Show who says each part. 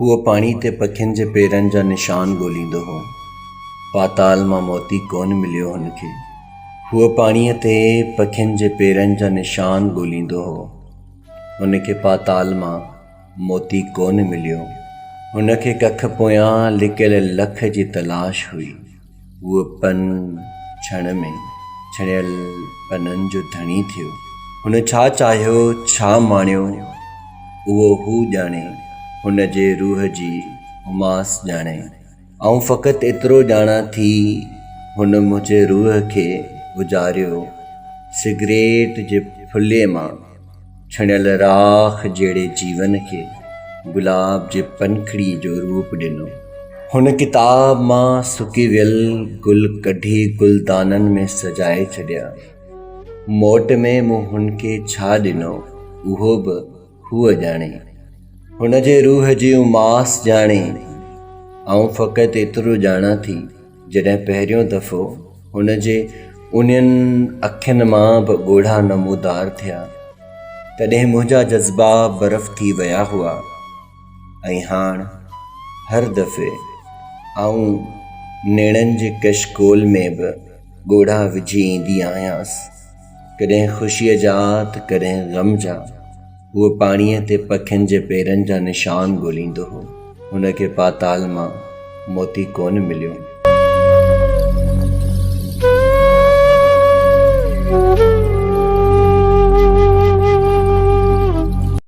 Speaker 1: هو پاڻي تي پکين جي پيرن جا نشان ڳوليندو هو. پاتال مان موتي ڪونه مليو هن کي. هو پاڻيء تي پکين جي پيرن جا نشان ڳوليندو هو. هن کي پاتال مان موتي ڪونه مليو. هن کي ڪک پويان لڪيل لک جي تلاش هئي. هو پن ڇڻ ۾ ڇڻيل پنن جو ڌڻي ٿيو. هن ڇا چاهيو، ڇا ماڻيو، اهو هو ڄاڻي، هن جي روح جي اماس ڄاڻي. آئون فقط ايترو ڄاڻان ٿي، هن منهنجي روح کي اجاريو، سگريٽ جي ڦلي مان ڇڻيل راک جهڙي جيون کي گلاب جي پنکڙي جو روپ ڏنو. هن ڪتاب مان سڪي ويل گل ڪڍي گلدانن ۾ سجائي ڇڏيا. موٽ ۾ مون هن کي ڇا ڏنو، اهو به هوء ڄاڻي. هن جي روح جي اماس ڄاڻي. آئون فقط ايترو ڄاڻان ٿي، جڏهن پهريون دفعو هن جي اونهين اکين مان به ڳوڙها نمودار ٿيا، تڏهن منهنجا جذبا برف ٿي ويا هئا ۽ هاڻ هر دفعي آئون نيڻن جي ڪشڪول ۾ به ڳوڙها وجهي ايندي آهيانس، ڪڏهن خوشيء جا ته ڪڏهن غم جا. هو پاڻيء تي پکين جي پيرن جا نشان ڳوليندو هو. هن کي پاتال مان موتي ڪونه مليو.